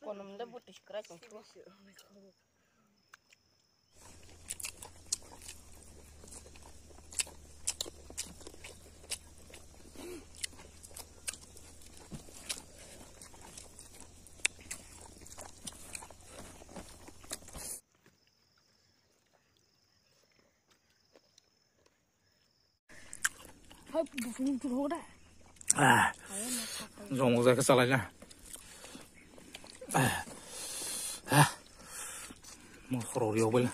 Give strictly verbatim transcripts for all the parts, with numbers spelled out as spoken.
Konom le buti sikra chong. Hai, bufung tu hoda. Ah. Jong jai ka salai na. Ah. Ah. Mo khoro rio bela.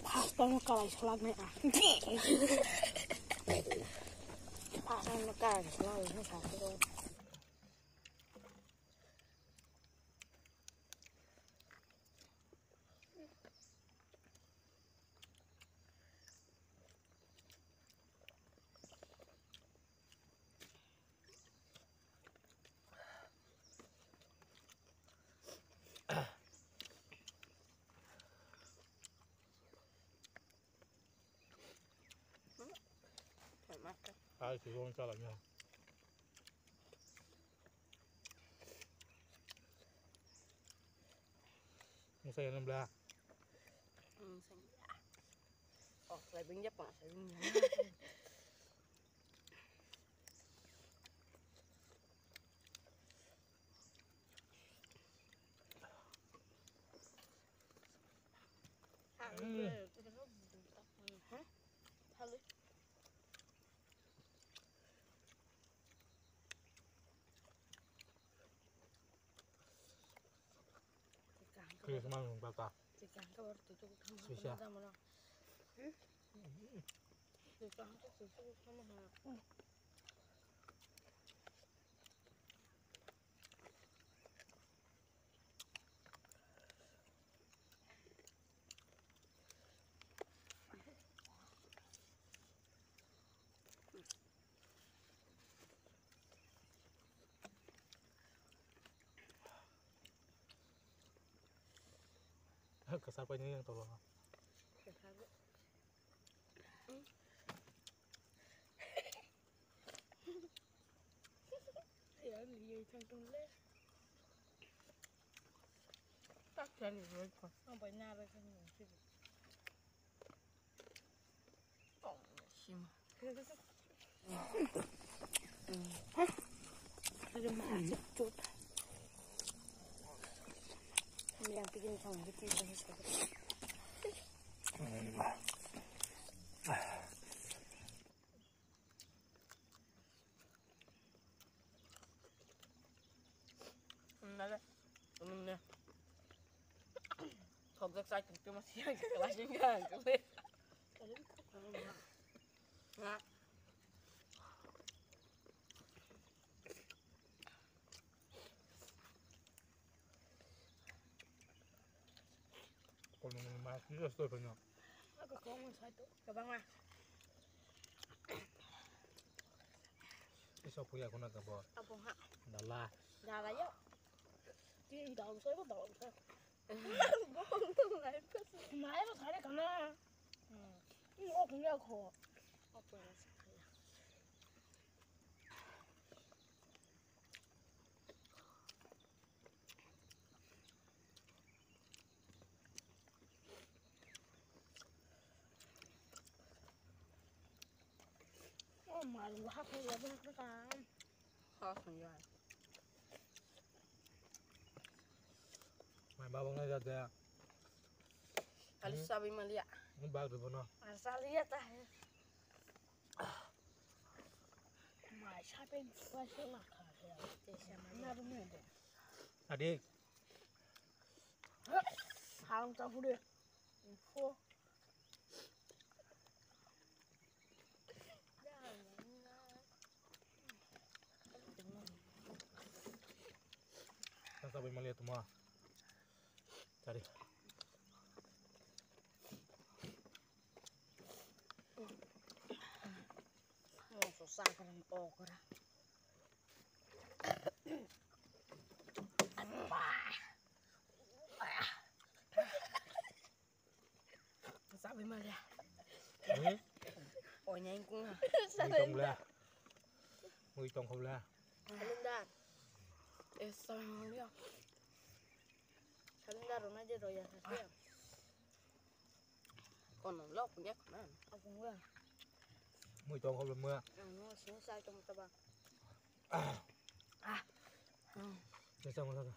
Pastano kalai salak ni a. Pastano kalai salak ni sa. Ai, si gong chala nya. Masa yang bla. Oh, saya binjak pak, saya binjak. Kaya sama nung kata. Sisa. Kwchak pai nini yang tolo. Yang liya thang tong le. Tak jani roi ko. Ang bai na roi ko. Nale, nale. Thokjak chai tongtoma siya kelasing ka. Kono mas ni resto kono. Ako kono sai to. Kabang ma. Iso puya kono to bo. Abo ha. Dala. Dala yo. Ti dal sai bo dal sai. Bong to lai ko. Mai bo sai kana. Hmm. Ni o puya ko. O puya sai. Maru ha ko ya ba ka. Ha ko ya. Mai baba ngai da da. Kali Hmm. sabi malia. Ni bag de bono. Ar saliya ta hai. Mai sabi pa se na kha ya. Te se ma na ru me de. Adi. Haram ta hure. Info. Nasa bai malia tuma. Cari. Mau susah kan okra. Sabi malia. Hmm? Onyai kung. Mui tong bla. Mui tong kho bla. Salindar. Eh, sabi malia. Salindar rona je roya sabi. Kono lok punya kana. Aku nggak. Mui tong kho bla mui. Ang no sing sai tong taba. Ah. Kacang mana tu?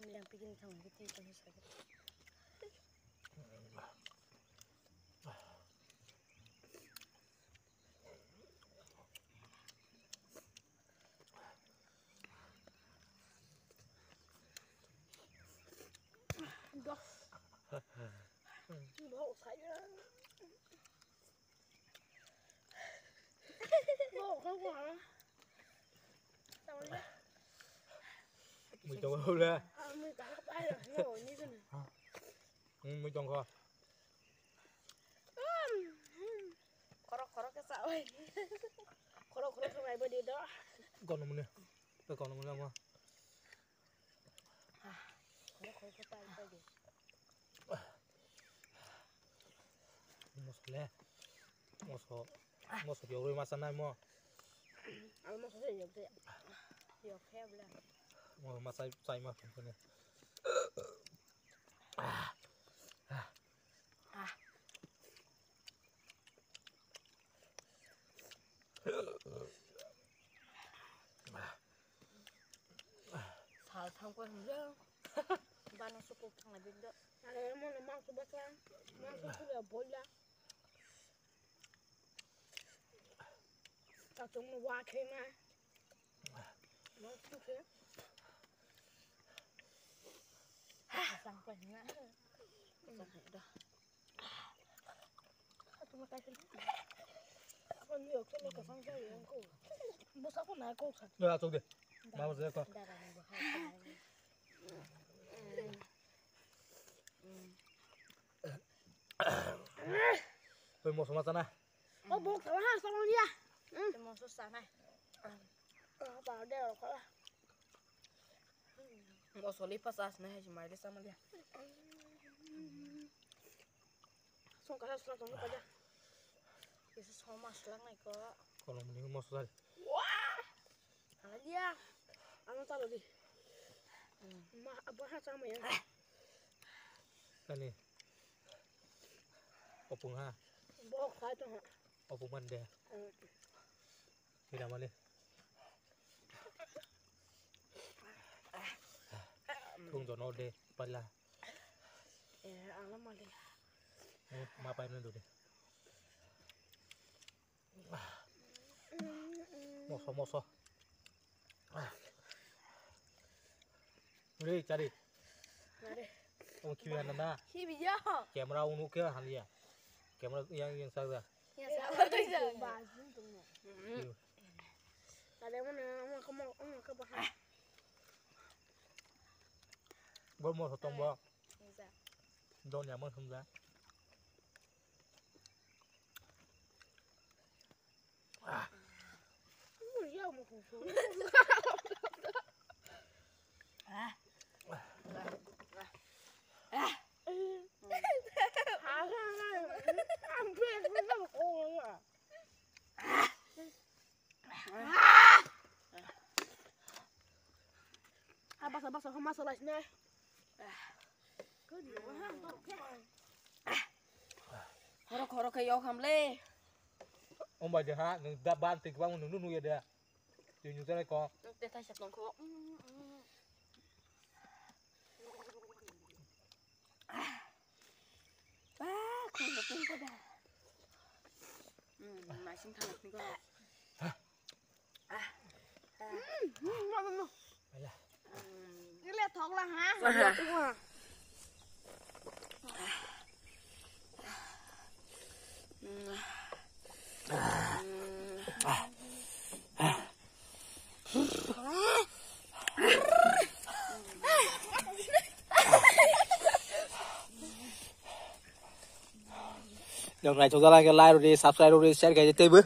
Bilang bikin sama gitu itu sakit. Dah. Bau saya. Bau kau kau. Mui tong kho bla. Ah, mui tong kho bla. No, ni kan. Hmm, mui tong kho. Khorok khorok khe sa oi. Khorok khorok khe mai bodi do. Kono mune. Kono mune mo. Khorok khorok khe pai pai de. Moso le. Moso. Moso biyo roi masa nai mo. Ang moso se yok se. Yok khe bla. Mo masa chai ma phun phun. Sal thang ko hwnle. Bana suku thang bin do. Are mo na mangso basa. Mangso suku boila. Tatung mo wa khe ma. Mangso suku. Sang ko na. Sang ko da. Ya, chok de. Mama saya kok. Koi moso ma chana. Oh, bok sama ha sama dia. Moso sana. Ah, pa de ko. Moso li pasas na hai mai de sama dia. Song kasa song song kaja. Kisa song mas lang nai ko. Kolom ni moso sari. Wah. Ala dia. Ano talo di. Ma apa ha sama ya. Kani. Opung ha. Bok ha to ha. Opung man de. Pila mali. Thung jono de pala. Eh, ala mali. Ma pai na do de. Moso moso. Re chari. Are. Omo khibi hana na. Khibi ya. Camera unu ke hania. Camera yang yang saga. Ya, sabar. Ba, jin tungnya. Ada mana, mana kamu, mana kamu. Bo mo sotong bo. Bisa. Don ya mo sumda. Ah, basa, basa, kau masuk lah sini. Khoro khoro khe yok hamle. Ombai de ha, nwng da ban tik bang nwng nuya de. Twi nwng janai ko. Te thai sep nang kho. Ah, khoro khoro da. Hmm, masing thang ni ko. Nang naithok jala khe like rwdi, subscribe rwdi, share khaidi teibo.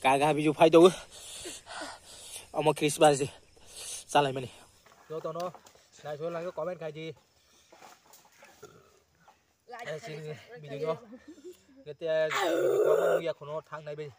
Kaha kaha video phai tongo. Omo Christmas di chalaimani. Jotono naithok jala khe comment khaidi. Eh, sini video no. Kete video ko ya khono thang nai bai.